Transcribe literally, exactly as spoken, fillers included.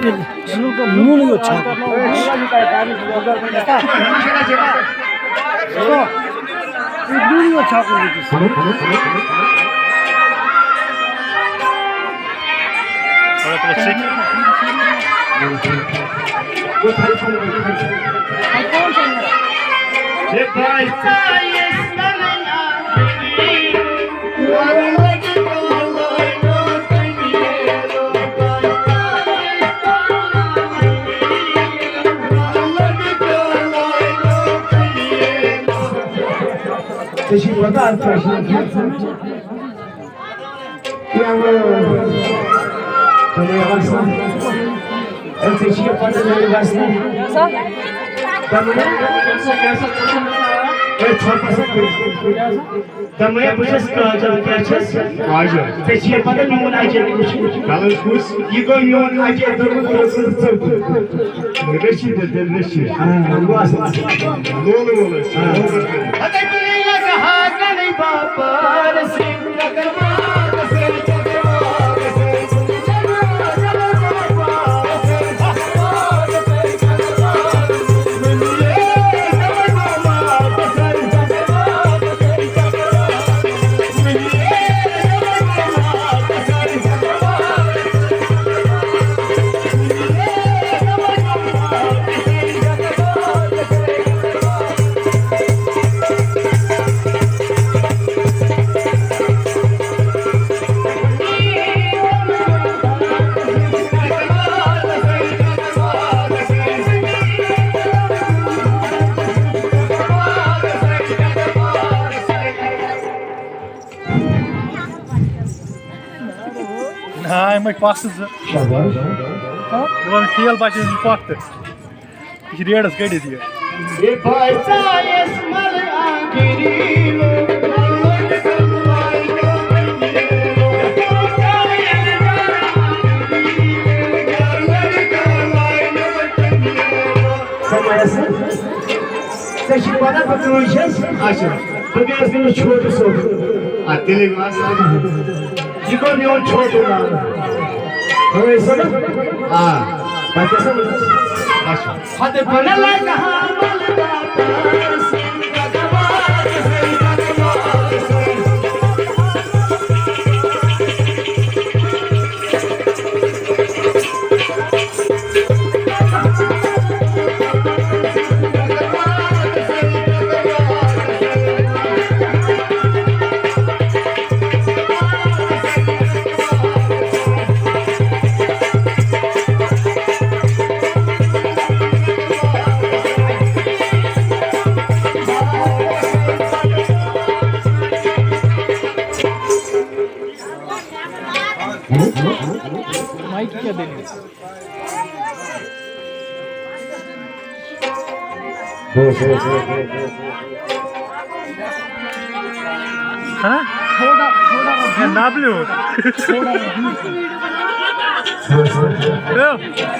نوٗنٕے یوت چھاکُن۔ نوٗنٕے یوت چھاکُن أکِس۔ ژےٚ چھُے پتہ اَتھ کیٛاہ چھُ؟ یا وہ، تمہیں واسطہ۔ اے، ژےٚ چھُے پتہ میٛانہِ واسطہ۔ تمہیں، اے، ژھۄپہٕ سا کٔرِتھ۔ دَپان ہے، بہٕ چھَس کاجَل، کیٛاہ چھَس؟ کاجَل۔ ژےٚ چھِی پَتہ میون اَجَل کُس چھُ؟ کَلَس کُس؟ یہِ گوٚو میون اَجَل، دوٚپُن، تُل ژٕ تہٕ ژٕ۔ رٔچھِتھ دِ، تیٚلہِ رٔچھِتھ۔ آ، بَس۔ لولہٕ وولہٕ ٲسۍ۔ آ۔ نہ، یِمَے پَکھ زٕ۔ شاباش۔ دَپان ٹھیل بَچہِ زٕ پَکھ تہٕ۔ یہِ چھِ ریڈَس کٔڑِتھ یہِ۔ ژےٚ چھِ پَتہ بہٕ کٕہٕنۍ چھَس؟ اچھا۔ بہٕ گٔیَس نہٕ چھوٹہٕ صٲب۔ آ، تیٚلے گوٚو اَصٕل۔ یہِ گوٚو میون چھوٹہٕ ناو۔ ہٲے صٲب۔ آ۔ پَتہٕ کیٛاہ سا وٕچھُس؟ اچھا۔ ہتہٕ بہٕ نہٕ لگہٕ ہا ملہٕ باپار سٕنٛدۍ۔ مایک کیٛاہ دٔلیٖل؟ ہاں؟ ہے، نبلیو۔ ہے۔